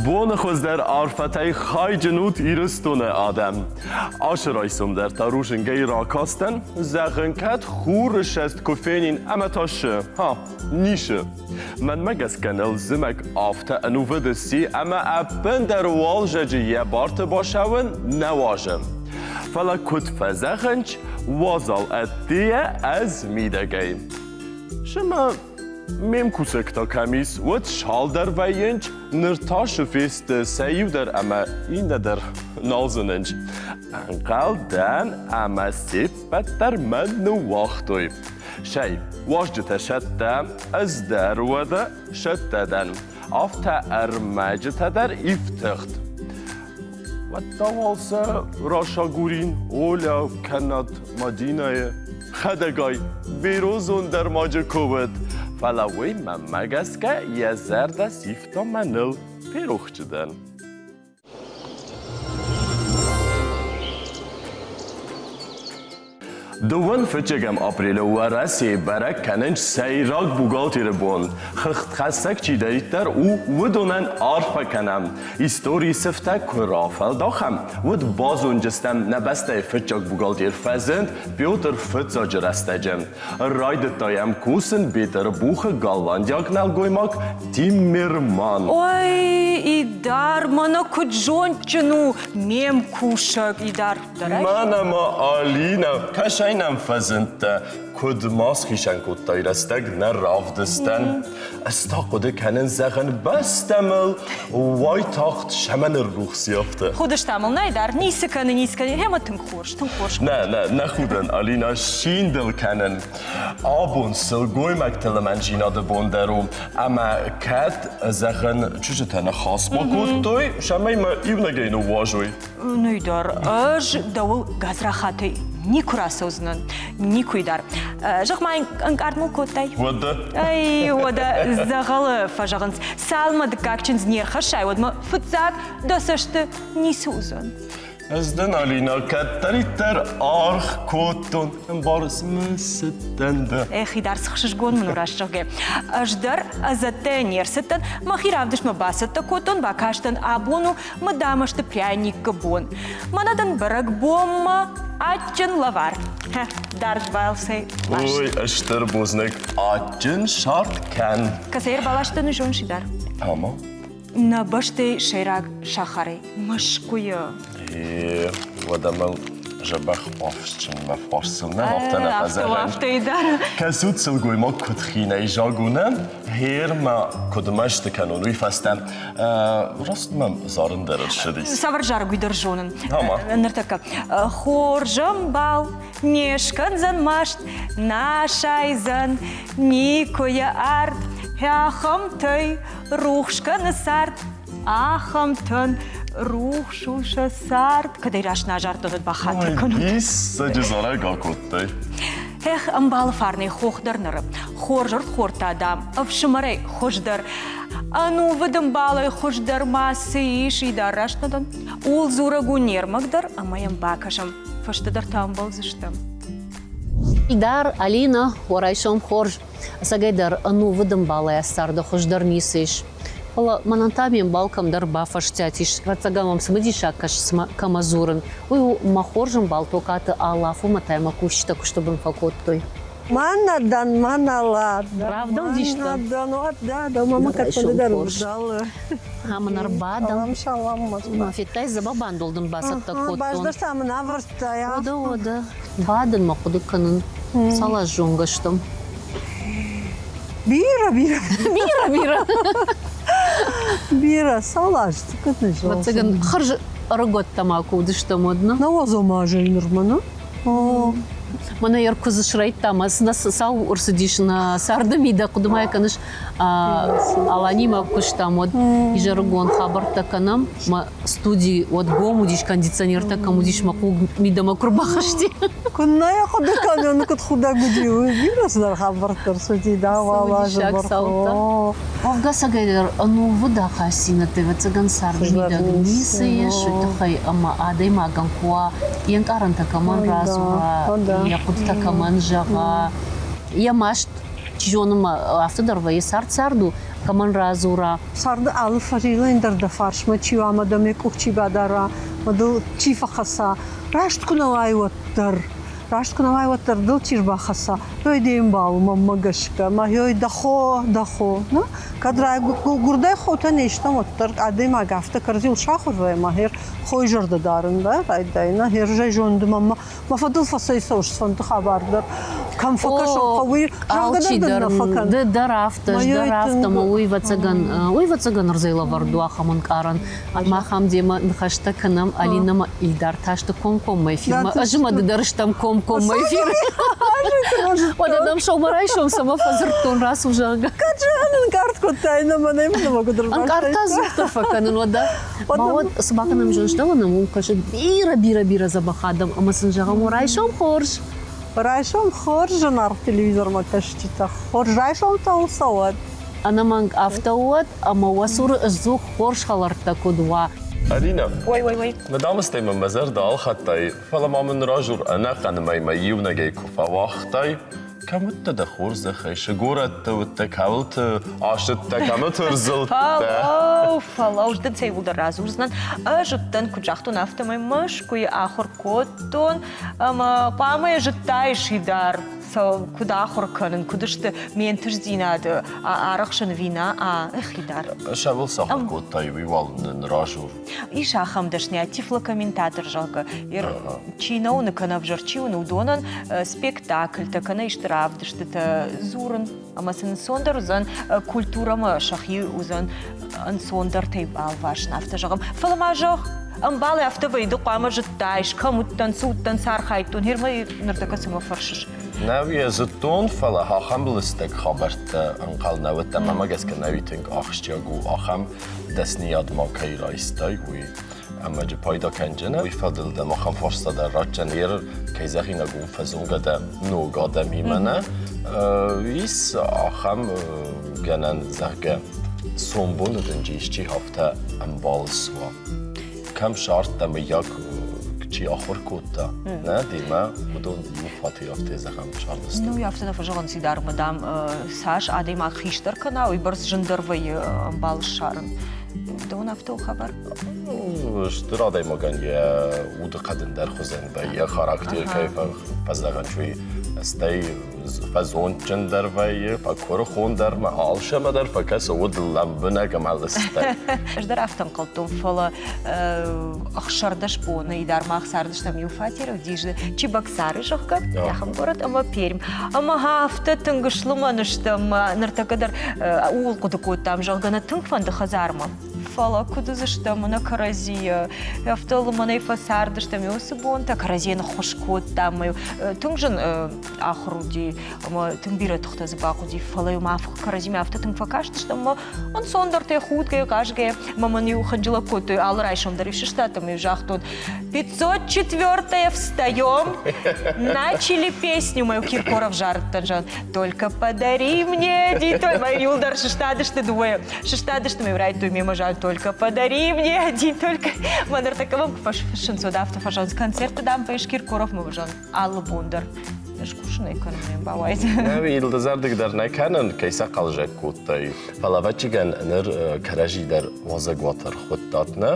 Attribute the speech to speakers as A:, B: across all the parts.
A: Боны хуыздӕр арфӕтӕй хайджын ут Ирыстоны адӕм! Ацы райсом дӕр та рудзынгӕй ракастӕн, зӕгъын, кӕд хуры сӕст куы фенин ӕмӕ та шы, ха, нишы. Мӕнмӕ гӕсгӕ ныл зымӕг афтӕ ӕнувыд сси, ӕмӕ ӕппындӕр уалзӕджы йӕ барты басӕуын нӕ уазы. Фӕлӕ куыд фӕзӕгъынч, уазал ӕддейӕ ӕз мидӕгӕй. Сымӕ Ме мкусӕг та кӕм ис, уӕд цалдӕр вӕййынц, ныр та цы фесты сӕ иу дӕр ӕмӕ иннӕ дӕр нал зынынц. Ӕнхъӕл дӕн ӕмӕ се ппӕт дӕр мӕн ныууагътой. Сӕй, уазджытӕ сӕттӕ, ӕз дӕр уӕдӕ сӕттӕ дӕн. Афтӕ ӕрмӕджытӕ дӕр ифтыгъд. Уӕд та уал сӕ расагурин Оля кӕнӕд Мадинӕйы. Хӕдӕгай, Берозон дӕр маджы куы уыд, фӕлӕ уый мӕнмӕ гӕсгӕ йӕ зӕрдӕ сивта мӕныл, ферохджы дӕн. Дыууын фыццӕгӕм апрелы Уӕрӕсейы бӕрӕг кӕнынц сӕйраг бухгалтеры бон. Хыгъдхӕссӕг чидӕриддӕр у, уыдонӕн арфӕ кӕнӕм. Историйы сыфтӕ куы рафӕлдахӕм, уӕд базондзыстӕм, нӕ бӕстӕйы фыццаг бухгалтер фӕзынд Петр Фыццаджы рӕстӕджы. Райдыдта йӕм кусын Бетъырбухы голландиаг нӕлгоймаг Тиммерман.
B: Ой, Идар, мӕнӕ куыд зондджын у ме мкусӕг Идар.
A: Мӕнӕ ма Алинӕ, кӕсай нӕм фӕзындтӕ, куыд ма схицӕн кодтай рӕстӕг нӕ равдыстӕн. Ӕз та хъуыды кӕнын, зӕгъын, бӕстӕ мыл уайтагъд сӕмӕ ныррухс и афтӕ.
B: Худыс та мыл, нӕй дӕр, ницы кӕны, ницы кӕны, гъемӕ тынг хорз, тынг хорз.
A: Нӕ, нӕ, нӕ худын, Алинӕ, цин дыл кӕнын. Абон сылгоймӕгты лымӕндзинады бон дӕр у, ӕмӕ кӕд, зӕгъын, чызджытӕ ныхас ма кодтой, цӕмӕй мӕ иунӕгӕй ныууазой.
B: Нуй дӕр ӕз дӕуыл гадзрахатӕй никуы рацӕудзынӕн, никуы дӕр. Зӕгъ-ма, ӕнкъард мыл кодтай?
A: Уӕдӕ?
B: Ай, уӕдӕ дзӕгъӕлы фӕзӕгъынц. Цалынмӕ дыккаг чындз не рхӕссай, уӕдмӕ фыццаг дӕ цӕсты ницы уыдзӕн.
A: Ӕз дын, Алина, кӕддӕриддӕр аргъ кодтон, ӕмбарыс мӕ цыдтӕн дӕ.
B: Ӕхи дӕр цы хсызгон мын у раст зӕгъгӕ. Ӕз дӕр ӕдзӕттӕ не рцыдтӕн, мӕхи равдыстмӕ бацӕттӕ кодтон, бакастӕн абон у мыдамӕсты пряниккы бон. Мӕнӕ дын бӕрӕгбонмӕ адджын лӕвар. Дард балцӕй ласт.
A: Ой, стыр бузныг. Адджын сарт кӕн.
B: Кӕцӕй ӕрбаластӕн зон сидар?
A: Ама?
B: Нӕ бӕстӕйы сӕйраг сахарӕй, Мӕскуыйы.
A: Е, уӕдӕ мыл дзӕбӕх бафысджынмӕ фарсыл нӕ афтӕ нӕ фӕзӕгъӕн.
B: Афтӕ дӕр.
A: Кӕсут сылгоймаг куыд хинӕй загу нӕ, гъер ма куыд мӕсты кӕнон, уый фӕстӕ Раст мӕм зарын дӕр ссыдис.
B: Цавӕр зарӕг уый дӕр зонын.
A: Ама.
B: Ныртӕккӕ. Хорз ӕмбал не скӕндзӕн маст, нӕ сайдзӕн никуы йӕ ард. Ахӕмтӕй рухс кӕны цард, ахӕмтӕн рухс у сӕ цард. Кӕдӕй раст нӕ зардтон, уӕд бахатыр кӕнут.
A: Диссаджы зарӕг акодтай.
B: Эх, ӕмбалы фарнӕй хох дӕр ныры. Хорз ӕрдхордта, дам, ӕфсымӕрӕй хуыздӕр. Ӕнувыд ӕмбалӕй хуыздӕр ма цы ис, и дӕр раст нӕ дӕн. Ууыл дзурӕг у не рмӕг дӕр ӕмӕ йӕм бакӕсӕм. Фӕстӕдӕр та ӕмбӕлдзыстӕм.
C: Идар, Алина, уӕ райсом хорз. Ӕцӕгӕйдӕр ӕнувыд ӕмбалӕй царды хуыздӕр ницы ис. Фӕлӕ мӕнӕн та ме мбал кӕмдӕр бафӕстиат ис. Ӕвӕццӕгӕн мӕм цымыдисаг кӕсы, цымӕ кӕмӕ дзурын. Уый у мӕ хорз ӕмбал Токаты Алла Афонмӕ та йӕ мӕ кусджытӕ куысты бын фӕкодтой.
D: Мӕнӕ дӕн, мӕнӕ лад.
C: Равдӕлдис дӕ?
D: Мӕнӕ дӕн, уӕд дӕ, дӕумӕ мӕ кӕдфӕнды дӕр узӕлы.
C: Ӕмӕ ӕрбадӕм.
D: Салам, салам.
C: Ма федтай, дзӕбӕх бандол дын бацӕттӕ кодтон.
D: Баздӕхта мын авӕрдтай.
C: Уӕдӕ, уӕдӕ. Бадын мӕ хъуыды кӕнын. Цал аз зонгӕ стӕм?
D: Бирӕ, бирӕ.
C: Бирӕ, бирӕ.
D: Бирӕ, цал азты куыд нӕ
C: Ӕвӕццӕгӕн, хӕрз ӕрыгӕттӕ ма куы уыдыстӕм, уӕд нӕ?
D: Науӕдзӕм азӕй нырмӕ, нӕ?
C: Мӕнӕ йӕ куыдз срӕйдта ӕмӕ нӕ цау ӕрцыдис нӕ царды мидӕг, хъуыды ма йӕ кӕныс, Аланимӕ куыстам, уӕд изӕрыгон хабӕрттӕ кӕнӕм, мӕ студи уӕд гом уыдис, кондиционертӕ кӕм уыдис, мӕ хъуг мидӕмӕ куы рбахызти.
D: Куыннӕ йӕ хъуыды кӕнын, куыд худӕг уыди, уый бирӕ цыдӕр хабӕрттӕ рцыди, да, уал азы
C: Уӕвгӕ цӕгӕйдӕр ӕнувыд ахастдзинӕдтӕ, ӕвӕццӕгӕн, царды мидӕг ницы ис, уый тыххӕй ӕмӕ адӕймагӕн куы уа, йе нкъарӕнтӕ кӕмӕн радзура, йӕ хъуыдытӕ кӕмӕн зӕгъа, йӕ маст, чи зоны ма афтӕ дӕр вӕййы, цард цард у. кӕмӕн радзура.
D: Царды алы фӕзилӕн дӕр дӕ фарсмӕ чи уа ӕмӕ дӕм йӕ къух чи бадара, ӕмӕ дыл чи фӕхӕца, раст куы нӕ уай, уӕддӕр. Раст куы нӕ уай, уӕддӕр дыл чи рбахӕца, той де мбал мӕнмӕ гӕсгӕ, мӕ ёй дӕ хо, дӕ хо. Кӕд райгуырдӕй хотӕ не стӕм, уӕддӕр адӕймаг афтӕ кӕрдзил сахуыр вӕййы ӕмӕ хер хойы зӕрдӕ дарын да райдайы, херзӕй зонды мӕнмӕ мӕ фӕдыл фӕцӕйцӕуыс цыфӕнды хабар дӕр. Кӕм фӕкӕсон хъӕуы, зӕгъгӕ дӕр дын нӕ фӕкӕн.
C: Ды дӕр афтӕ, ӕз дӕр афтӕ, ӕмӕ уый ӕвӕццӕгӕн, уый ӕвӕццӕгӕн ӕрдзӕй лӕвӕрд у ахӕм ӕнкъарӕн. Мах ам демӕ ныхӕстӕ кӕнӕм, Алинӕ ӕмӕ Илдар та сты комкоммӕ эфирмӕ. Ӕз ӕмӕ ды дӕр стӕм комкоммӕ эфиры. Уӕдӕ дӕм сӕумӕрайсом цӕмӕ фӕдзырдтон, рацу, зӕгъгӕ.
D: Кӕд зӕгъын ӕнкъард кодтай, ӕмӕ нӕм нымӕг
C: Ӕнкъард та дзухдӕр фӕкӕнын, уӕдӕ. Ма уӕд цы бакӕнӕм зынстӕуӕн, уым кӕсы бирӕ-бирӕ-бирӕ дзӕбӕх адӕм ӕмӕ сын зӕгъӕм, райсом хорз.
D: Райсом хорз, зынаргъ телевизормӕ кӕсджытӕ. Хорз райсом та у цӕуӕд.
C: Ӕнӕмӕнг афтӕ уӕд, ӕмӕ уӕ цуры ӕдзух хорз хӕлӕрттӕ куыд уа.
A: Алинӕ,
B: Ой, ой, ой.
A: Мӕ дамыстӕй мӕ мӕ зӕрдӕ алхӕдтай, фӕлӕ ма мын разур ӕнӕхъӕн мӕй мӕ иунӕгӕй куы фӕуагътай, Кӕм уыдтӕ дӕ хорзӕхӕй, цы горӕтты уыдтӕ, кӕуылты ацыдтӕ, кӕмыты ӕрзылдтӕ?
B: Фӕлӕуу, фӕлӕуу, дын цӕуылдӕр радзурдзынӕн. Ӕз уыдтӕн, куыд загътон, афтӕмӕй Мӕскуыйы ахуыр кодтон ӕмӕ хъуамӕ зыдтаис дӕр, куыд ахуыр кӕнын, куыд сты ме нтыстдзинады арӕхсын ӕви нӕ, хидар.
A: Цӕуыл сахуыр кодтай, уый уал нын разур.
B: Ис ахӕм дӕсныйад тифлокомментатор, зӕгъгӕ. Чи нӕ уыны кӕнӕ ӕвзӕр чи уыны, уыдонӕн спектакльтӕ кӕнӕ исты равдыстытӕ дзурын ӕмӕ сын ӕнцондӕр уыдзӕн культурӕмӕ сӕхи уыдзӕн ӕнцондӕртӕй балвасын, афтӕ зӕгъӕм. Фӕлӕ ма зӕгъ, ӕмбал афтӕ вӕййы, ды хъуамӕ зыдтаис, кӕм уыдтӕн, цы уыдтӕн, цы архайдтон, гъер мӕ ныртӕккӕ цӕмӕ фӕрсыс?
A: Нӕ йӕ зыдтон, фӕлӕ ахӕм лыстӕг хабӕрттӕ ӕнхъӕл нӕ уыдтӕн. Мӕнмӕ гӕсгӕ нӕуи тынг ахсджиаг у ахӕм дӕсныйад ма кӕй райстай, уый. Ӕмӕ джы пайда кӕнджынӕ, уый фӕдыл дӕм ахӕм фарста дӕр ратдзӕн, ер кӕй зӕгъинаг у, фӕзонгӕ дӕ ног адӕмимӕ нӕ ис ахӕм гӕнӕн, зӕгъгӕ, сомбоны дын исчи афтӕ ӕмбал суа. Кӕм сардта, мыййаг, чи ахуыр кодта, нӕ, демӕ уыдон иу фатер афтӕ зӕгъӕм сардысты.
B: Ну, афтӕ нӕ фӕзӕгъынц идармӕ, дам, цас адӕймаг хистӕр кӕна, уыйбӕрц зындӕр вӕййы ӕмбал ссарын. Дӕуӕн афтӕ у хабар?
A: Стыр адӕймагӕн йӕ удыхъӕд ӕндӕр хуызӕн вӕййы, йӕ характер кӕй фӕзӕгъӕн, уый стӕй фӕзондджындӕр вӕййы, фӕкуырыхондӕр ӕмӕ алцӕмӕ дӕр фӕкӕсы уд лӕмбынӕг ӕмӕ лыстӕг.
B: Ӕз дӕр афтӕ ӕнхъӕлдтон, фӕлӕ 16 боны дӕр мах цардыстӕм иу фатеры, уыдис Чебоксары, зӕгъгӕ, ахӕм горӕт ӕмӕ Пермь. Ӕмӕ афтӕ тынг слымӕн стӕм, ныртӕккӕ дӕр ууыл хъуыды кодтам, зӕгъгӕ, нӕ тынг фӕнды хӕдзармӕ. Фӕлӕ куыд уыдзыстӕм нӕ кӕрӕдзийы, афтӕ лымӕнӕй фӕцардыстӕм уыцы бонтӕ, кӕрӕдзийӕн ӕххуыс кодтам. Тынг зын ахуыр уыди ӕмӕ тынг бирӕ тыхтӕ дзы бахъуыди, фӕлӕ-иу ма кӕрӕдзимӕ афтӕ тынг фӕкастыстӕм ӕмӕ ӕнцондӕртӕ худгӕ, хъазгӕ. Ӕмӕ мын-иу хынджылӕг кодтой алы райсом дӕр-иу сыстад ӕмӕ-иу загътон, 504 встаем, начали песню мою Киркоров зарыдтӕн, зӕгъын, только подари мне один, мӕ иуылдӕр сыстадысты дыууӕ, сыстадысты мӕ райдыдтой мемӕ зарын, только подари мне один, только мӕ ныртӕккӕ мӕм куы фӕфыссынц, уӕд афтӕ фӕзӕгъынц, концерты, дам, поешь Киркоров, мӕ зӕгъын, алы бон дӕр. Ӕз кусын ӕй кӕнын ме бауайдз.
A: Нӕ, дызӕрдыг дӕр нӕ кӕнын, кӕй сӕ хъӕлдзӕг кодтай. Фӕлӕ ӕвӕццӕгӕн ныр кӕрӕдзи дӕр уазӕгуат ӕрхуыдтат, нӕ?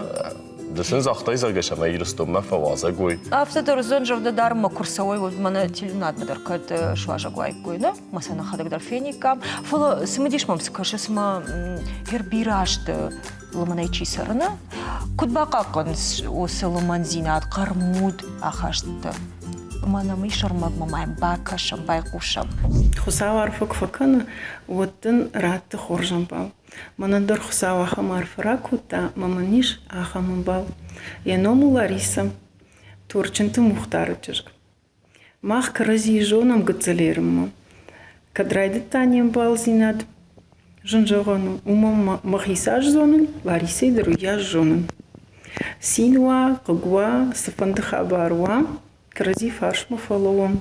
A: Ды сын загътай, зӕгъгӕ, сӕмӕ Ирыстонмӕ фӕуазӕг уой?
B: Афтӕ дӕр уыдзӕн, зӕрдӕдарынмӕ куы рцӕуой, уӕд мӕнӕ телеуынадмӕ дӕр кӕд суазӕг уаиккой, нӕ? Мӕ сӕ нӕхӕдӕг дӕр фениккам. Фӕлӕ цымыдис мӕм цы кӕсы, цыма гер бирӕ азты лымӕнӕй чи цӕры, нӕ? Куыд бахъахъхъӕнынц уыцы лымӕндзинад, хъӕрмуд ахастытӕ? Ӕмӕ нӕм ис ӕрмӕгмӕ ма йӕм бакӕсӕм, байхъусӕм.
E: Хуыцау арфӕ куы фӕкӕны, уӕд дын ратты хорз ӕмбал. Мӕнӕн дӕр Хуыцау ахӕм арфӕ ракодта, ӕмӕ мын ис ахӕм ӕмбал. Йӕ ном у Ларисӕ, Торчынты Мухтары чызг. Мах кӕрӕдзийы зонӕм гыццыл ерынмӕ. Кӕд райдыдта не мбалдзинад, зын зӕгъӕн у, уымӕн мӕхи цас зонын, Ларисӕйы дӕр уыйас зонын. Цин уа, хъыг уа, цыфӕнды хабар уа, кӕрӕдзи фарсмӕ фӕлӕууӕм.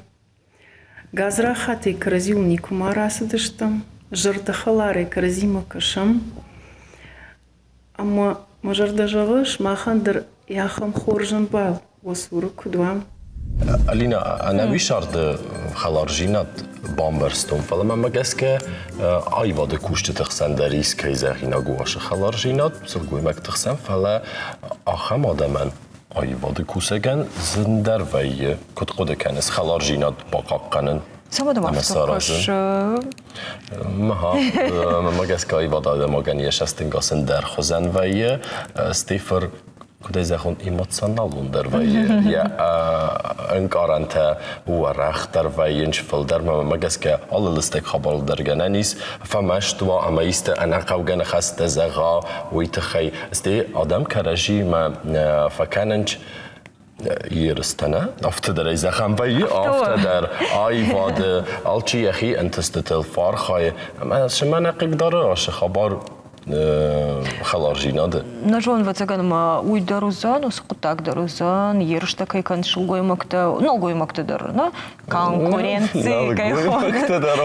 E: Гадзрахатӕй кӕрӕдзиуыл никуыма рацыдыстӕм, зӕрдӕхӕларӕй кӕрӕдзимӕ кӕсӕм. Ӕмӕ мӕ зӕрдӕ зӕгъы, сымахӕн дӕр ахӕм хорз ӕмбал уӕ цуры куыд уа.
A: Алина, ӕнӕуи сӕрды Хӕларзинад бамбӕрстон, фӕлӕ мӕмӕ гӕсгӕ аивады кусджыты хсӕн дӕр ис кӕй зӕгъинаг у ацы хӕларзинад сылгоймӕгты хсӕн, фӕлӕ ахӕм адӕмӕн аивады кусӕгӕн зындӕр вӕййы, куыд хъуыды кӕныс, хӕларзинад бахъахъхъӕнын
B: Цӕмӕ
A: ӕмӕ саразын. Мӕ мӕ гӕсгӕ аивады адӕймагӕн йӕ цӕстӕнгас ӕндӕр хуызӕн вӕййы. Стефер куыд ӕй зӕгъон, эмоционалондӕр вӕййы, йӕ ӕнкъарӕнтӕ уӕрӕхдӕр вӕййынц, фылдӕр мӕмӕ гӕсгӕ алы лыстӕг хабарыл дӕр гӕнӕн ис фӕмаст уа ӕмӕ исты ӕнӕхъӕугӕ ныхӕстӕ зӕгъа, уый тыххӕй. Стӕй адӕм кӕрӕдзимӕ фӕкӕнынц ерыстӕ нӕ, афтӕ дӕр ӕй зӕгъӕн вӕййы, афтӕ дӕр аивады алчи йӕхи ӕнтыстытыл фӕархайы ӕмӕ цымӕ нӕ хъыгдары ацы хабар хӕларзинады?
B: Нӕ зон, ӕвӕццӕгӕн ма уый дӕр уыдзӕн, уыцы хъуыддаг дӕр уыдзӕн, ерыстӕ кӕй кӕнынц сылгоймӕгтӕ, нӕлгоймӕгтӕ дӕр, нӕ? Конкуренци кӕй
A: Нӕлгоймӕгтӕ дӕр.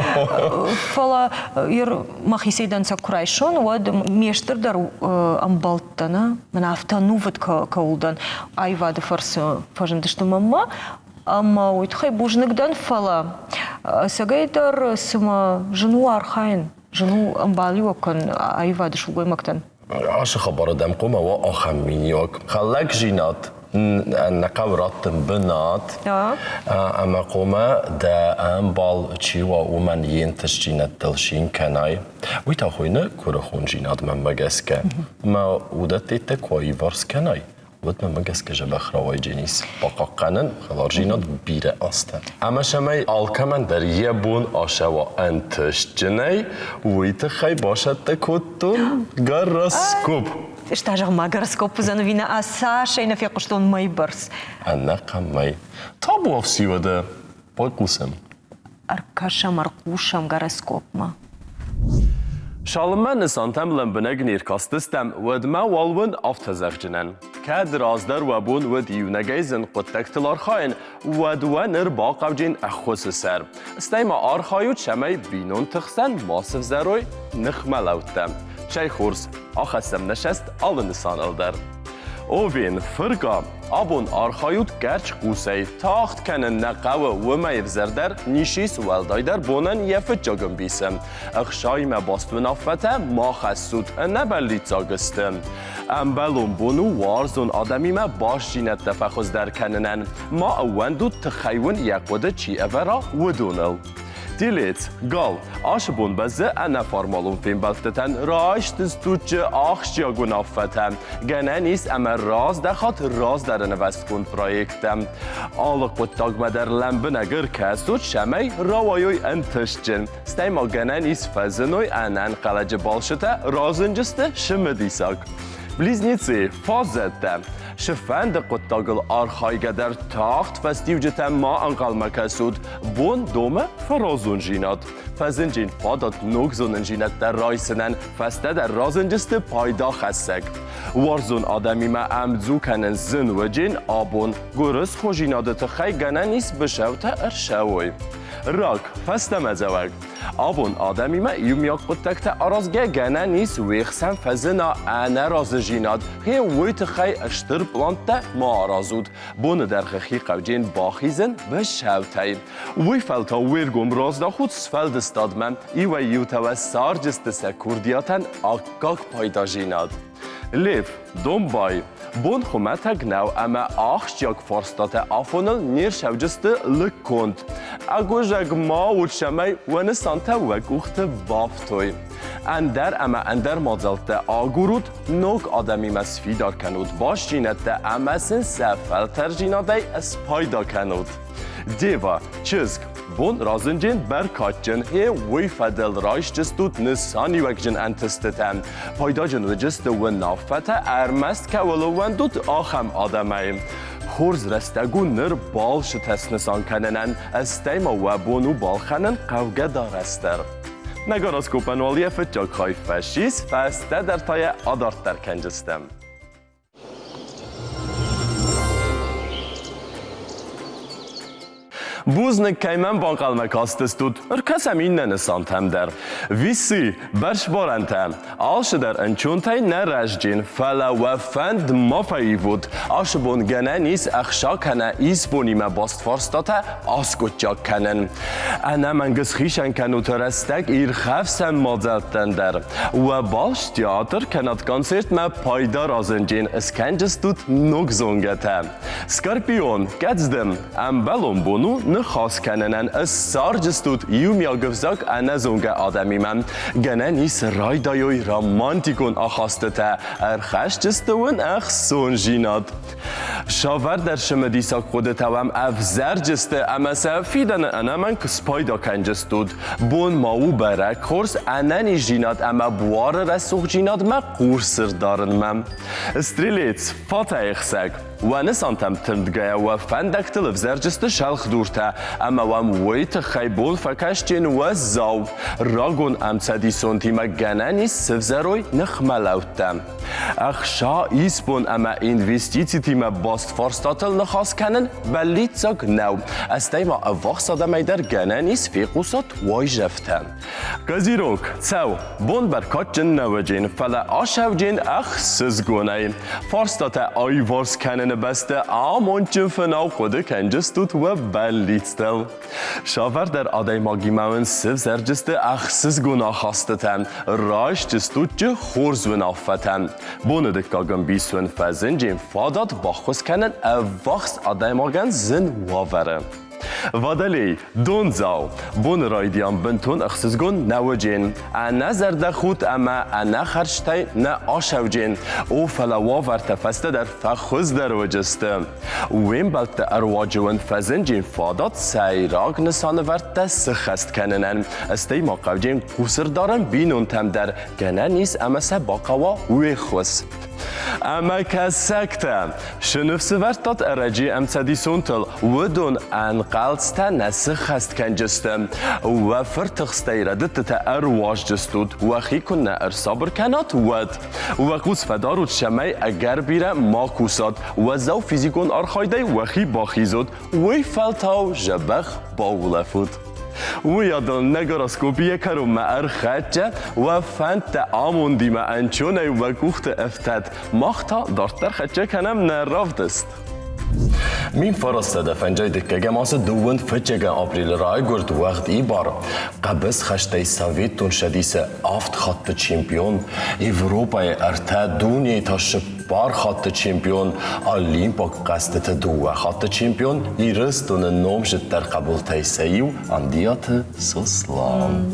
B: Фӕлӕ мӕхицӕй дӕнцӕг куы райсон, уӕд ме стырдӕр ӕмбӕлттӕ, нӕ, мӕн афтӕ ӕнувыд кӕуыл дӕн, аивады фӕрцы фӕзындысты мӕнмӕ, ӕмӕ уый тыххӕй бузныг дӕн, фӕлӕ ӕцӕгӕйдӕр цыма зын у архайын. Зын у ӕмбалиуӕг кӕнын аивады сылгоймӕгтӕн.
A: Ацы хабары дӕм хъуамӕ уа ахӕм миниуӕг. Хӕлӕгдзинад нӕ хъӕуы раттын бынат, ӕмӕ хъуамӕ дӕ ӕмбал чи уа, уымӕн йе нтыстдзинӕдтыл цин кӕнай. Уый та хуыйны куырыхондзинад мӕнмӕ гӕсгӕ. Ӕмӕ уыдӕттӕ куы аиварс кӕнай, уӕд мӕмӕ гӕсгӕ дзӕбӕх рауайдзӕнис бахъахъхъӕнӕн хӕларзинад бирӕ азтӕ. Ӕмӕ цӕмӕй алкӕмӕн дӕр йӕ бон ацӕуа ӕнтыстджынӕй, уый тыххӕй бацӕттӕ кодтон гороскоп.
B: Ста зӕгъ-ма, гороскоп уыдзӕн ӕви нӕ? Цасӕй нӕ фехъуыстон мӕй бӕрц.
A: Ӕнӕхъӕн мӕй. Табуафси уӕдӕ, байхъусӕм.
B: Ӕркӕсӕм, ӕрхъусӕм гороскопмӕ.
A: Цалынмӕ нысантӕм лӕмбынӕг не ркастыстӕм, уӕдмӕ уал уын афтӕ зӕгъджынӕн. Кӕд раздӕр уӕ бон уыд иунӕгӕй зын хъуыддӕгтыл архайын, уӕд уӕ ныр бахъавджын ӕххуысы сӕр. Стӕй ма архайут, цӕмӕй бинонты хсӕн ма сывзӕрой ныхмӕлӕудтӕ. Цӕй хорз, ахӕссӕм нӕ сӕст алы нысаныл дӕр. Овен, фыркъа, абон архайут гӕрчхъусӕй, тагъд кӕнын нӕ хъӕуы, уымӕй ӕвзӕрдӕр ничи ис, уӕлдайдӕр бонӕн йӕ фыццаг ӕмбисы. Ӕхсаимӕ баст уынаффӕтӕ ма хӕссут, ӕнӕбӕллиццаг сты. Ӕмбӕлон бон у уарзон адӕмимӕ бастдзинӕдтӕ фӕхуыздӕр кӕнынӕн. Ма ӕууӕндут, тыххӕй уын йӕ хъуыды чи ӕвӕра, уыдоныл. Телец, гал, ацы бон бӕззы ӕнӕформалон фембӕлдтытӕн райстыстут ахсджиаг уынаффӕтӕ. Гӕнӕн ис ӕмӕ раздӕхат раздӕры нывӕстгонд проекттӕм. Алы хъуыддагмӕ дӕр лӕмбынӕг ӕркӕсут, цӕмӕй рауайой ӕнтыстджын. Стӕй ма гӕнӕн ис фӕзыной ӕнӕнхъӕлӕджы балцытӕ, разынджысты цымыдисаг. Близнецы, фаззӕттӕ. Цыфӕнды хъуыддагыл архайгӕ дӕр тагъд фӕстиуджытӕм ма ӕнхъӕлмӕ кӕсут. Бон домӕ фӕразондзинад. Фӕзынджын фадат ног зонындзинӕдтӕ райсынӕн, фӕстӕдӕр разынджысты пайдахӕссӕг. Уарзон адӕмимӕ ӕмдзу кӕнын зын уыджын абон гуырысходжинады тыххӕй гӕнӕн ис быцӕутӕ ӕрцӕуой. Рак, фӕстӕмӕдзӕуӕг. Абон адӕмимӕ иумиаг хъуыддӕгтӕ аразгӕ гӕнӕн ис уе хсӕн фӕзына ӕнӕразыдзинад, гъе уый тыххӕй стыр пълӕнттӕ ма аразут. Боны дӕргъы хи хъӕвджын бахизын быцӕутӕй. Уый фӕлтау уе ргом раздахут сфӕлдыстадмӕ, иуӕй-иутӕ уӕ царджысты сӕ курдиатӕн аккаг пайдадзинад. Лев, домбай, бон хуымӕтӕг нӕу ӕмӕ ахсджиаг фарстатӕ афоныл не рцӕуджысты лыггонд. Ӕгуызӕг ма уыд, цӕмӕй уӕ нысантӕ уӕ къухты бафтой. Ӕндӕр ӕмӕ ӕндӕр мадзӕлттӕ агурут, ног адӕмимӕ сфидар кӕнут бастдзинӕдтӕ ӕмӕ сын сӕ фӕлтӕрдзинадӕй спайда кӕнут. Дева, чызг, бон разынджын бӕркадджын, гъе уый фӕдыл райсджыстут нысаниуӕгджын ӕнтыстытӕ. Пайдаджын уыджысты уынаффӕтӕ ӕрмӕст кӕуыл ӕууӕндут, ахӕм адӕмӕй. Хорз рӕстӕг у ныр балцытӕ снысан кӕнынӕн, стӕй ма уӕ бон у балхӕнын хъӕугӕ дарӕс дӕр. Нӕ гороскопӕн уал йӕ фыццаг хай фӕцис, фӕстӕдӕр та йӕ адарддӕр кӕнджыстӕм. Бузныг, кӕй мӕм банхъӕлмӕ кастыстут. Ӕркӕсӕм иннӕ нысантӕм дӕр. Висы, бӕрцбарӕнтӕ. Алцыдӕр ӕнцонтӕй нӕ рӕзджын, фӕлӕ уӕ фӕнд ма фӕивут. Ацы бон гӕнӕн ис ӕхца кӕнӕ исбонимӕ баст фарстатӕ аскъуыддзаг кӕнын. Ӕнӕмӕнг схицӕн кӕнут рӕстӕг ирхӕфсӕн мадзӕлттӕн дӕр. Уӕ балц театр кӕнӕд концертмӕ пайда разынджын скӕнджыстут ног зонгӕтӕ. Скорпион, кӕцдым, ӕмбӕлон бон у ныхас кӕнынӕн ссарджыстут иумиаг ӕвзаг ӕнӕзонгӕ адӕмимӕ. Гӕнӕн ис райдайой романтикон ахастытӕ, ӕрхӕсджысты уын ӕхцонзинад. Савӕрдӕр цымыдисаг хъуыдытӕ уӕм ӕвзӕрджысты ӕмӕ сӕ фидӕны ӕнӕмӕнг спайда кӕнджыстут. Бон ма у бӕрӕг хорз ӕнӕниздзинад ӕмӕ буары рӕсугъддзинадмӕ хъусцырд дарынмӕ. Стрелец, фатӕйхсӕг, уӕ нысантӕм тындгӕйӕ уӕ фӕндӕгтыл ӕвзӕрджысты сӕлхдуртӕ ӕмӕ уӕм уый тыххӕй бон фӕкӕсджын уӕззау. Рагон ӕмцӕдисонтимӕ гӕнӕн ис сывзӕрой ныхмӕлӕудтӕ. Ӕхца, исбон ӕмӕ инвестицитимӕ баст фарстатыл ныхас кӕнын бӕллиццаг нӕу. Стӕй ма ӕввахс адӕмӕй дӕр гӕнӕн ис фехъусат уайдзӕфтӕ. Козерог, цӕу, бон бӕркадджын нӕ уыджын, фӕлӕ асӕвджын ӕхсызгонӕй. Фарстатӕ аиварс кӕныны бӕсты амондджын фынау хъуыды кӕнджыстут уӕ бӕллицтыл. Цавӕрдӕр адӕймагимӕ уын сывзӕрджысты ӕхсызгон ахастытӕ, райсджыстут хорз уынаффӕтӕ. Боны дыккаг ӕмбис уын фӕзынджын фадат баххуыс кӕнын ӕввахс адӕймагӕн зын уавӕры. Водолей, дондзау, боны райдиан бынтон ӕхсызгон нӕ уыджен. Ӕнӕзӕрдӕхудт ӕмӕ ӕнӕхӕрзтӕй нӕ асӕуджен. О, фӕлӕ уавӕртӕ фӕстӕдӕр фӕхуыздӕр уыджысты. Уе мбӕлтты ӕруаджы уын фӕзынджын фадат сӕйраг нысанывӕрдтӕ сыххӕст кӕнынӕн, стӕй ма хъавджын хъусырдарӕн бинонтӕм дӕр гӕнӕн ис ӕмӕ сӕ бахъӕуа уе ххуыс. Ӕмӕ кӕсӕгтӕ, цы ныфсывӕрдтат ӕрӕджы ӕмцӕдисонтыл, уыдон ӕнхъӕлцтӕ нӕ сыххӕст кӕнджысты. Уӕ фыртыхстӕй рӕдыдтытӕ ӕруазджыстут, уӕхи куыннӕ ӕрсабыр кӕнат, уӕд. Уӕ хъус фӕдарут, цӕмӕй ӕгӕр бирӕ ма кусат, уӕззау физикон архайдӕй уӕхи бахизут, уый фӕлтау дзӕбӕх баулӕфут. Уыйадыл нӕ гороскопы йӕ кӕронмӕ ӕрхӕццӕ, уӕ фӕндтӕ амондимӕ ӕнцонӕй уӕ къухты ӕфтӕд, мах та дарддӕр хӕццӕ кӕнӕм нӕ равдыст. 1900 фӕнджай дыккӕгӕм азы дыууын фыццӕгӕм апрелы райгуырд уӕгъдибар хъӕбысхӕстӕй Советон Цӕдисы авд хатты чемпион, Европӕйы ӕртӕ дунейы та цыппар хатты чемпион, Олимпаг хъӕзтыты дыууӕ хатты чемпион, Ирыстоны номзыддӕр хъӕбултӕй сӕ иу Андиаты Сослан.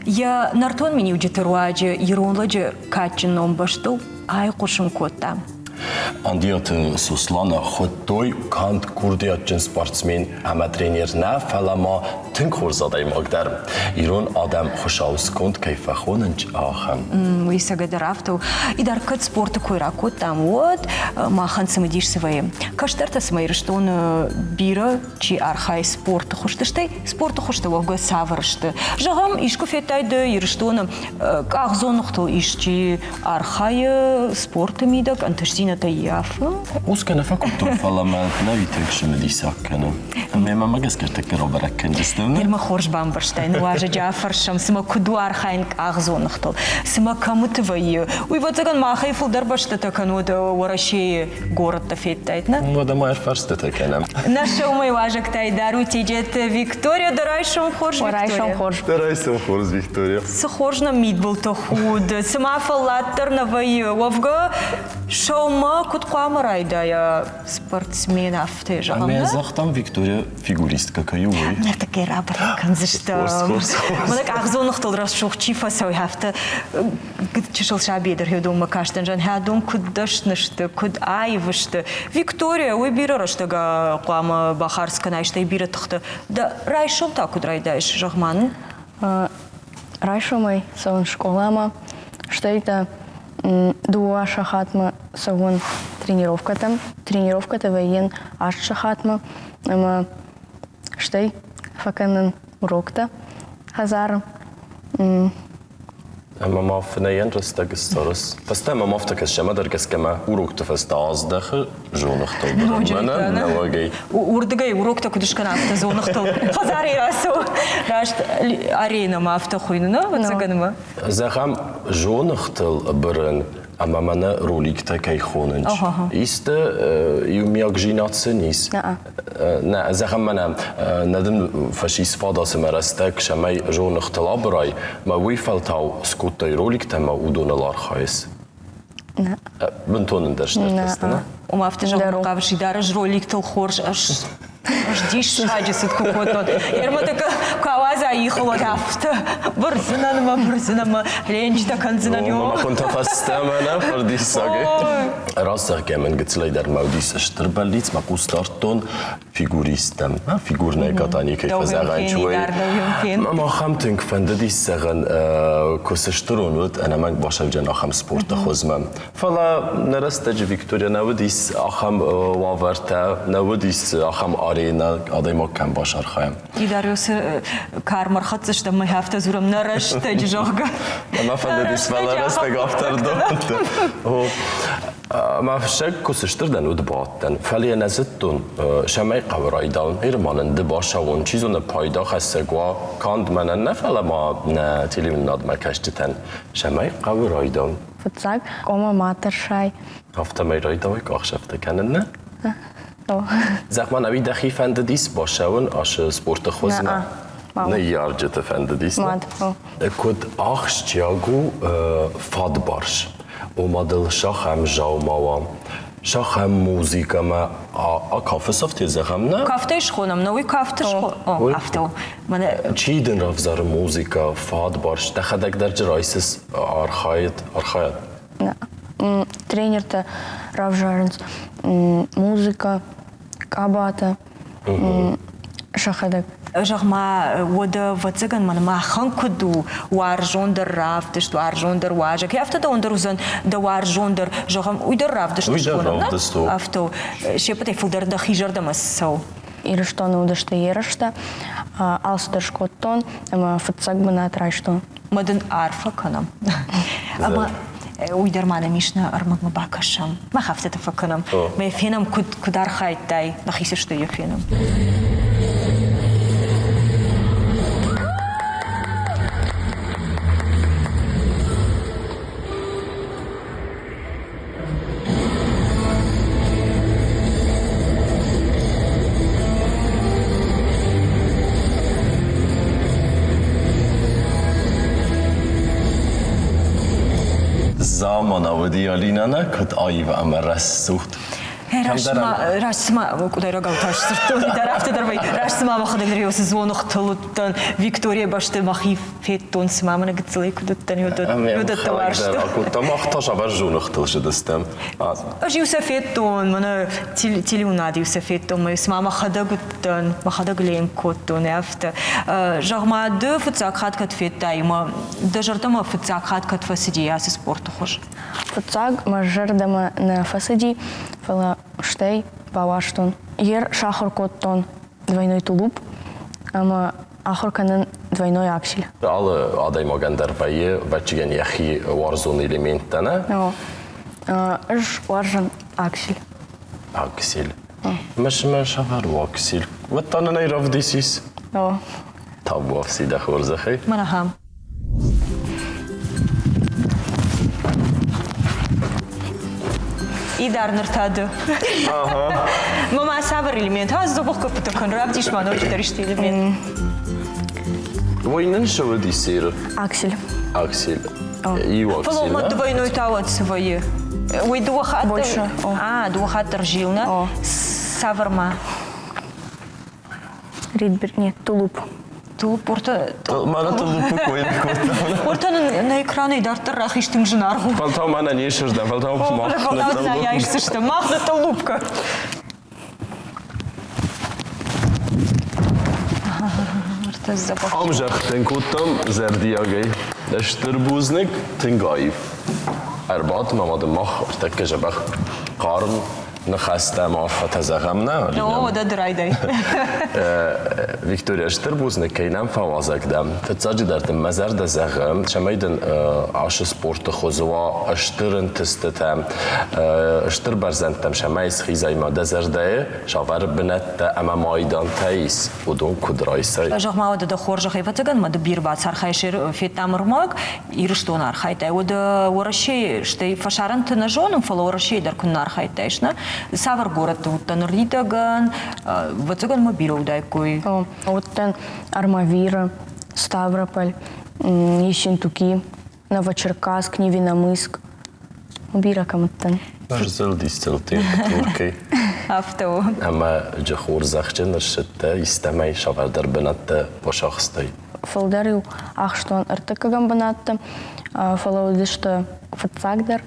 B: Йӕ нӕртон миниуджыты руаджы ирон лӕджы кадджын ном бӕстыл айхъуысын кодта.
A: Андиаты Сосланы хуыдтой канд курдиатджын спортсмен ӕмӕ тренер нӕ, фӕлӕ ма тынг хорз адӕймаг дӕр. Ирон адӕм Хуыцауы сконд кӕй фӕхонынц, ахӕм.
B: Уый цӕгӕдӕр афтӕ у. Идар кӕд спорты кой ракодтам, уӕд махӕн цымыдис цы вӕййы. Кӕстӕртӕ цымӕ Ирыстоны бирӕ чи архайы спорты хуызты, стӕй спорты хуызтӕ уӕвгӕ цавӕр сты? Зӕгъӕм, искуы федтай ды Ирыстоны къахдзоныгътыл исчи архайы спорты мидӕг, ӕнтыстдзинӕдтӕ ййафы?
A: Хъусгӕ нӕ фӕкодтон, фӕлӕ мӕ нӕ тынг цымыдисаг кӕны. Ӕмӕ мӕ гӕсгӕ тӕккӕ рабӕрӕг кӕндзыстӕм.
B: Ныр мӕ хорз бамбӕрстай, ныуазӕджы афӕрсӕм, цымӕ куыд у архайын къахдзоныгътыл, цымӕ кӕмыты вӕййы. Уый, ӕвӕццӕгӕн, махӕй фылдӕр бӕстӕтӕ кӕнод Уӕрӕсейы горӕттӕ федтаид, нӕ?
A: Уӕдӕ ма ӕрфарстытӕ кӕнӕм.
B: Нӕ сӕумӕй уазӕгтӕй дӕр у Теджеты Виктория. Дӕ райсом хорз, Виктория.
F: Райсом хорз.
A: Дӕ райсом хорз, Виктория.
B: Цы хорз нӕм мидбылты худы, цыма фӕллад дӕр нӕ вӕййы. Уӕвгӕ, сӕумӕ куыд хъуамӕ райдайа спортсмен афтӕ зӕгъӕм,
A: Ӕмӕ загътам, Виктория фигуристкӕ кӕй у, уый.
B: Ныртӕккӕ рабӕрӕг кӕндзыстӕм.
A: Хорз, хорз, хорз.
B: Мӕнӕ къахдзоныгътыл рӕсугъд чи фӕцӕуы, афтӕ чысыл сабийӕ дӕр хӕдонмӕ кастӕн, зӕгъын, хӕдон куыд дӕсны сты, куыд аив сты. Виктория, уый бирӕ рӕстӕг хъуамӕ бахардз кӕнай, стӕй бирӕ тыхты. Дӕ райсом та куыд райдайыс, зӕгъ-ма нын?
F: Райсомӕй цӕуын скъоламӕ, стӕй та дыууӕ сахатмӕ цӕуын тренировкӕтӕм. Тренировкӕтӕ вӕййын аст сахатмӕ ӕмӕ стӕй фӕкӕнын уроктӕ хӕдзары.
A: Ӕмӕ ма фынӕйӕн рӕстӕг ссарыс. Фӕстӕмӕ ма афтӕ кӕсыс, ӕмӕ дӕр гӕсгӕ мӕ урокты фӕстӕ аздӕхы зоныгътыл бырын. Мӕнӕ нӕуӕгӕй.
B: Уырдыгӕй уроктӕ куыд скӕна, афтӕ зоныгътыл хӕдзарӕй рацӕуы. Раст аренӕмӕ афтӕ хуыйны, нӕ, ӕвӕццӕгӕн
A: Зӕгъӕм, зоныгътыл бырын ӕмӕ мӕнӕ роликтӕ кӕй хонынц. Исты иумиаг зинад сын ис? Нӕ, зӕгъӕм, мӕнӕ нӕ дын фӕсис фадат ӕмӕ рӕстӕг, цӕмӕй зоныгътыл абырай, мӕ уый фӕлтау скодтай роликтӕ ӕмӕ уыдоныл архайыс.
F: Нӕ.
A: Бынтон ӕндӕр стӕртӕ нӕ?
B: Ома афтӕ зӕгъын хъавыс, Идарӕз роликтыл хорз ӕз диссаджы цыд куы кодтон. Ермӕтӕ куы ауадза ихыл, уӕд афтӕ бырдзынӕн ӕмӕ бырдзынӕн ӕмӕ ленчытӕ кӕндзынӕн.
A: Мӕ хуынтӕ фӕстӕмӕ нӕ фырдиссагӕй. Раст зӕгъгӕ, мын гыццылӕй дӕр мӕ уыдис стыр бӕллиц, мӕ хъус дардтон фигуристтӕм. Фигурное катание кӕй фӕзӕгъӕн чуй. Мӕм ахӕм тынг фӕндыдис зӕгъӕн, куы сыстырон уыд, ӕнӕмӕнг басӕвджын ахӕм спорты хуызмӕ. Фӕлӕ нӕ рӕстӕджы Виктория нӕ уыдис ахӕм уавӕртӕ, нӕ уыдис ахӕм аренӕ, адӕймаг кӕм бацархайа.
B: Идариусы кармӕ рхӕццӕ мӕ афтӕ дзурӕм нӕ рӕстӕджы, зӕгъгӕ.
A: Мӕ фӕндыдис, фӕлӕ рӕстӕг афтӕ рдомдта. Мӕ фыссӕг куы сыстыр дӕн, уыд бадтӕн, фӕлӕ йӕ нӕ зыдтон, цӕмӕй хъӕуы райдауын. Ир ма нын ды бацӕуон, чи зоны, пайда хӕссӕг уа канд мӕнӕн нӕ, фӕлӕ ма нӕ телеуынынадмӕ кӕсджытӕн. Цӕмӕй хъӕуы райдауын?
F: Фыццаг къома ма тӕрсай.
A: Афтӕмӕй райдауай къахсӕфтӕ кӕнын, нӕ? Зӕгъ-ма, ӕви дӕхи фӕндыдис бацӕуын ацы спорты хуызмӕ? Ныййарджыты фӕндыдис?
F: Мад.
A: Куыд ахсджиаг у фадбарс? Ома дыл сахӕм дзаума уа, сахӕм музыкӕмӕ акафы сӕфтӕ зӕгъӕм, нӕ?
B: Кафтӕй схонӕм, нӕ уый кафты схонӕм. Афтӕ у.
A: Чи дын равзары музыкӕ, фадбарс, дӕхӕдӕг дӕр дзы райсыс архайд, архайад?
F: Тренертӕ равзарынц музыкӕ, къабатӕ, сӕхӕдӕг.
B: Зӕгъ-ма, уӕдӕ ӕвӕццӕгӕн мӕн махӕн куыд у уарзондӕр равдыст, уарзондӕр уазӕг, афтӕ дӕуӕн дӕр уыдзӕн дӕ уарзондӕр, зӕгъӕм, уый дӕр равдыст
A: Уый дӕр равдыст у.
B: Афтӕ у. Се ппӕтӕй фылдӕр дӕхи зӕрдӕмӕ цӕуы.
F: Ирыстоны уыдысты ерыстӕ, алцыдӕр скодтон ӕмӕ фыццаг бынат райстон.
B: Мӕ дын арфӕ кӕнӕм. Ӕмӕ уый дӕр ма нӕм ис нӕ ӕрмӕгмӕ бакӕсӕм. Мах афтӕтӕ фӕкӕнӕм. Мӕ фенӕм, куыд, куыд архайдтай, нӕхи цӕстӕй йӕ фенӕм.
A: Замана уыди Алинӕ куыд аив ӕмӕ рӕсугъд.
B: Раст цыма къуыдайрагау та сдзырдтон дӕр афтӕ дӕр вӕййы. Раст цыма мӕхӕдӕг дӕр уыцы дзоныгътыл уыдтӕн. Виктория бӕсты мӕхи федтон, цыма мӕнӕ гыццылӕй куыд уыдтӕн, уыдӕттӕ уарзтон.
A: Кодта мах та сӕвӕрзоныгътыл зыдыстӕм.
B: Ӕз-иу сӕ федтон, мӕнӕ телеуынад-иу сӕ федтон, мӕ цыма мӕхӕдӕг уыдтӕн, мӕхӕдӕг ленк кодтон, афтӕ. Зӕгъ-ма, ды фыццаг хатт кӕд федтай ӕмӕ дӕ зӕрдӕмӕ фыццаг хатт кӕд фӕцыди ацы спорты хуыз?
F: Фыццаг мӕ зӕрдӕмӕ нӕ фӕцыди, фӕлӕ стӕй бауарзтон. Ер сахуыр кодтон двойной тулуп ӕмӕ ахуыр кӕнын двойной аксель.
A: Алы адӕймагӕн дӕр вӕййы вӕччигӕн йӕхи уарзон элементтӕ, нӕ?
F: Ӕз уарзын аксель.
A: Аксель. Мӕ сӕвӕр у аксель. Уӕд та нын ӕй равдисис? Табуафси дӕ хорзӕхӕй.
B: Мӕн ахӕм. Идар ныр та ды. Мама, цавӕр элемент? Ӕз дзӕбӕх гӕппытӕ кӕн, равдис ма ноджыдӕр исты элемент.
A: Уый нын цы уыди сир?
F: Аксель.
A: Аксель. Иу аксель,
B: Фӕлӕ ма двойной та уӕд цы вӕййы? Уый дыууӕ хатты...
F: Больше.
B: А, дыууӕ хатты ӕрзил, нӕ? Цавӕр ма?
F: Ридбер, нет, тулуп.
B: Тулуп уыртӕ...
A: Мӕнӕ тулупы кой кодта.
B: Уыртӕ нын нӕ экранӕй дарддӕр рахиз тынг зынаргъ у.
A: Фӕлтау мӕнӕ не сыздӕ, фӕлтау мах
B: Фӕлтау нӕ айсдзыстӕм, мах нӕ тулупка.
A: Ам зӕгътӕн кодтам зӕрдиагӕй. Стыр бузныг, тынг аив. Ӕрбадт мӕ мады мах ӕртӕккӕ дзӕбӕх хъарм. Ныхӕстӕ ӕмӕ арфӕтӕ зӕгъӕм нӕ, Алинӕ?
B: О, дӕ ды райдай.
A: Виктория, стыр бузныг, кӕй нӕм фӕуазӕг дӕ. Фыццаджыдӕр дын мӕ зӕрдӕ зӕгъы, цӕмӕй дын ацы спорты хуызы уа стыр ӕнтыстытӕ, стыр бӕрзӕндтӕм цӕмӕй схизай ма дӕ зӕрдӕйы цавӕр бынӕттӕ ӕмӕ майдантӕ ис, уыдон куыд райсай.
B: Зӕгъ-ма, уӕдӕ дӕ хорзӕхӕй, ӕвӕццӕгӕн ма ды бирӕ бацархайыс, федтам ӕрмӕг, Ирыстоны архайдтай. Уӕдӕ Уӕрӕсейы, стӕй фӕсарӕнты нӕ зонын, фӕлӕ Уӕрӕсейы дӕр куыннӕ архайдтаис, нӕ? Цавӕр горӕтты уыдтӕ ныридӕгӕн? Ӕвӕццӕгӕн ма бирӕ уыдаиккой.
F: Уыдтӕн Армавиры, Ставрополь, Ессентуки, Новочеркасск, Невинномысск. Бирӕ кӕм уыдтӕн.
A: Ӕрзылдис Туркӕй.
B: Афтӕ у.
A: Ӕмӕ джы хорзӕхджын ӕрсыдтӕ истӕмӕй савӕрдӕр бынӕттӕ бацахстай?
F: Фылдӕр-иу ахстон ӕртыккӕгӕм бынӕтты, фӕлӕ уыдысты фыццагдӕр.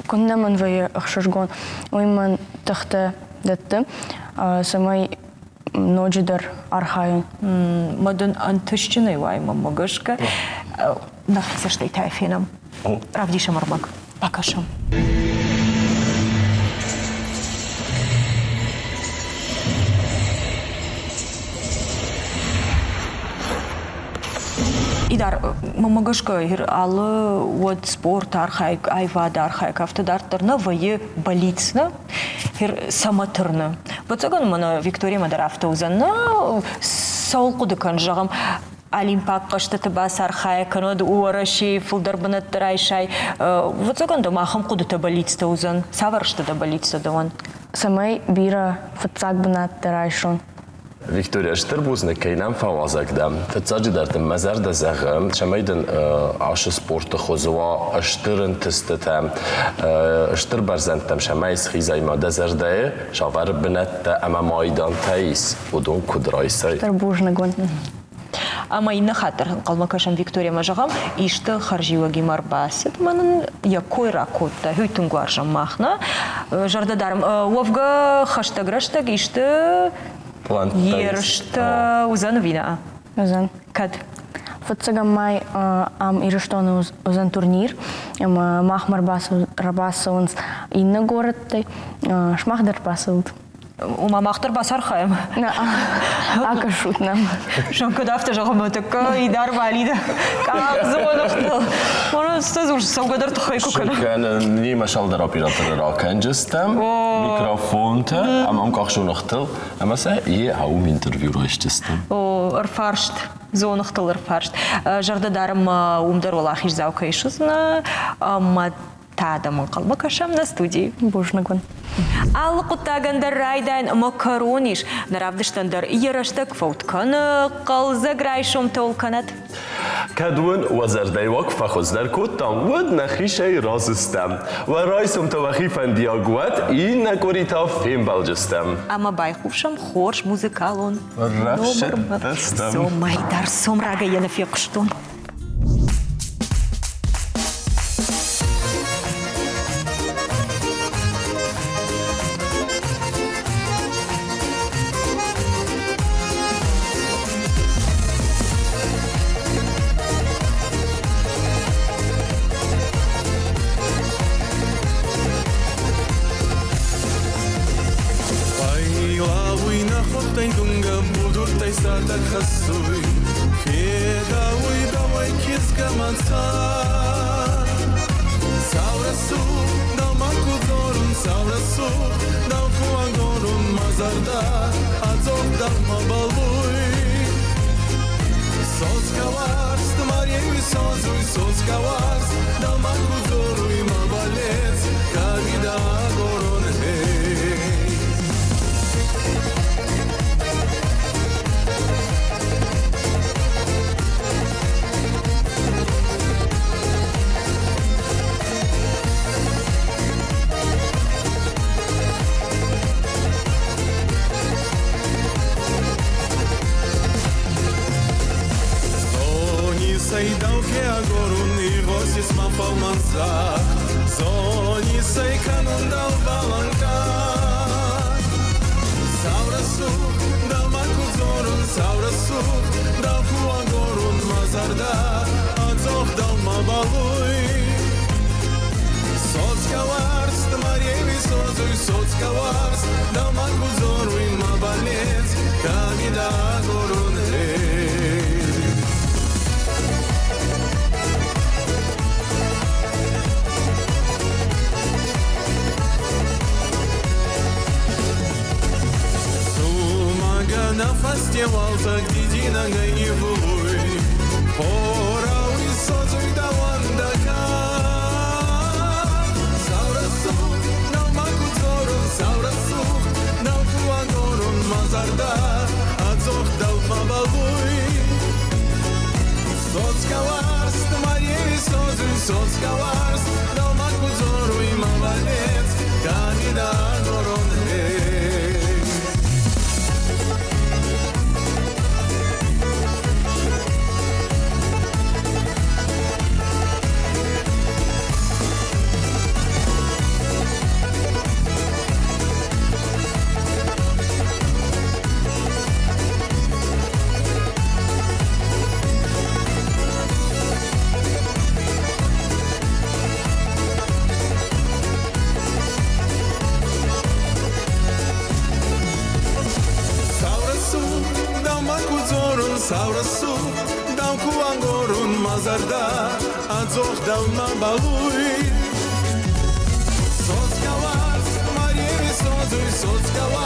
F: Куыннӕ мын вӕййы ӕхсызгон, уый мын тыхтӕ дӕтты, цӕмӕй ноджыдӕр архайон.
B: Мӕ дын ӕнтыстджынӕй уай, мӕнмӕ гӕсгӕ. Нӕхи цӕстӕй та фенӕм. Равдисӕм ӕрмӕг. Бакӕсӕм. Идар, мӕнмӕ гӕсгӕ, алы уӕд спорт архайӕг, аивады архайӕг афтӕ дарддӕр нӕ вӕййы бӕллиц, нӕ? Цӕмӕ тырны? Ӕвӕццӕгӕн, мӕнӕ Викториямӕ дӕр афтӕ уыдзӕн, нӕ? Цӕуыл хъуыды кӕн, зӕгъӕм, Олимпаг хъӕзтыты бацархайа, кӕнӕд Уӕрӕсейы фылдӕр бынӕтты райсай. Ӕвӕццӕгӕн дӕм ахӕм хъуыдытӕ бӕллицтӕ уыдзӕн. Цавӕр сты дӕ бӕллицтӕ дӕуӕн?
F: Цӕмӕй бирӕ фыццаг бынӕттӕ райсон.
A: Виктория, стыр бузныг, кӕй нӕм фӕуазӕг дӕ. Фыццаджыдӕр дын мӕ зӕрдӕ зӕгъы, цӕмӕй дын ацы спорты хуызы уа стыр ӕнтыстытӕ, стыр бӕрзӕндтӕм цӕмӕй схизай ма дӕ зӕрдӕйы цавӕр бынӕттӕ ӕмӕ майдантӕ ис, уыдон куыд райсай.
F: Стыр бузныг уын.
B: Ӕмӕ иннӕ хатт дӕр ӕнхъӕлмӕ кӕсӕм Викториямӕ, зӕгъӕм, исты хӕрзиуӕгимӕ ӕрбацыд ӕмӕ нын йӕ кой ракодта. Уый тынг уарзӕм мах, нӕ? Зӕрдӕ дарӕм. Уӕвгӕ хӕстӕг рӕстӕг исты ерыстӕ уыдзӕн ӕви нӕ?
F: Уыдзӕн.
B: Кӕд?
F: Фыццӕгӕм май ам Ирыстоны уыдзӕн турнир, ӕмӕ махмӕ ӕрбацӕуынц иннӕ горӕттӕй. Сымах дӕр ӕрбацӕут.
B: Ома мах дӕр бацархайӕм.
F: Акӕсут нӕм.
B: Сӕм куыд афтӕ зӕгъӕм, тӕккӕ идар валида къахдзоныгътыл. Цӕугӕ дӕр тыххӕй куы кӕны.
A: Кӕны немӕ цалдӕр операторы ракӕнджыстӕм, микрофонтӕ ӕмӕ къахдзоныгътыл, ӕмӕ сӕ йе аум интервью райсджыстӕм.
B: О, ӕрфарст. Дзоныгътыл ӕрфарст. Зӕрдӕ дарӕм, уым дӕр уӕлахиздзау кӕй суыдзынӕ, ӕмӕ та адӕм ӕнхъӕлмӕ кӕсӕм нӕ студийы.
F: Бузныг уын.
B: Алы хъуыддагӕн дӕр райдайӕн ӕмӕ кӕрон ис. Нӕ равдыстӕн дӕр йӕ рӕстӕг фӕуд кӕны, хъӕлдзӕг райсомтӕ уыл кӕнӕд.
A: Кӕд уын уӕ зӕрдӕйуаг фӕхуыздӕр кодтам, уӕд нӕхицӕй разы стӕм. Уӕ райсомтӕ уӕхи фӕндиаг уӕд, иннӕ къуыри та фембӕлдзыстӕм.
B: Ӕмӕ байхъусӕм хорз музыкалон номырмӕ. Цомай дӕр сом рагӕй йӕ нӕ фехъуыстон.
G: Фӕйлауй нӕ хуттӕй дунгӕ будуртӕй сатӕг хӕссуй. Федауй дӕуӕй кизгӕ мӕн цар. Сау рӕсугъд, дӕумӕ ку дзорун, сау рӕсугъд, дӕу ку агорун, мӕ зӕрдӕ ӕдзох дӕумӕ бӕллуй. Содзгӕ уарзт мӕ реуи содзуй, содзгӕ уарзт дӕумӕ ку дзоруй мӕ бӕллец, кӕми дӕ агорун, эй. Зони агорун игъосис мӕ фӕлмӕн загъд, Зони сӕй кӕнун дӕубӕл ӕнкъард. Сау рӕсугъд, дӕумӕ ку дзорун, сау рӕсугъд, дӕу ку агорун, мӕ зӕрдӕ ӕдзох дӕумӕ бӕллуй. Содзгӕ уарзт мӕ реуи содзуй, Содзгӕ уарзт, дӕумӕ ку дзоруй мӕ бӕллец, кӕми дӕ агорун, гъей. Цумагӕ нӕ фӕсте уалдзӕг дидинӕгӕй ивулуй, Хорау исодзуй дӕуӕн дӕ кад. Сау рӕсугъд, нӕу ма ку дзорун, сау рӕсугъд, нӕу ку агорун мӕ зӕрдӕ, ӕдзох дӕумӕ бӕллуй. Содзгӕ уарзт, мӕ реуи содзуй, содзгӕ уарзт, дӕумӕ ку дзоруй мӕ бӕллец, кӕми дӕ агорун, гъей. Сау рӕсугъд, дӕумӕ ку дзорун, сау рӕсугъд, дӕу ку агорун, мӕ зӕрдӕ ӕдзох дӕумӕ бӕллуй. Содзгӕ уарзт, мӕ реуи содзуй, содзгӕ уарзт.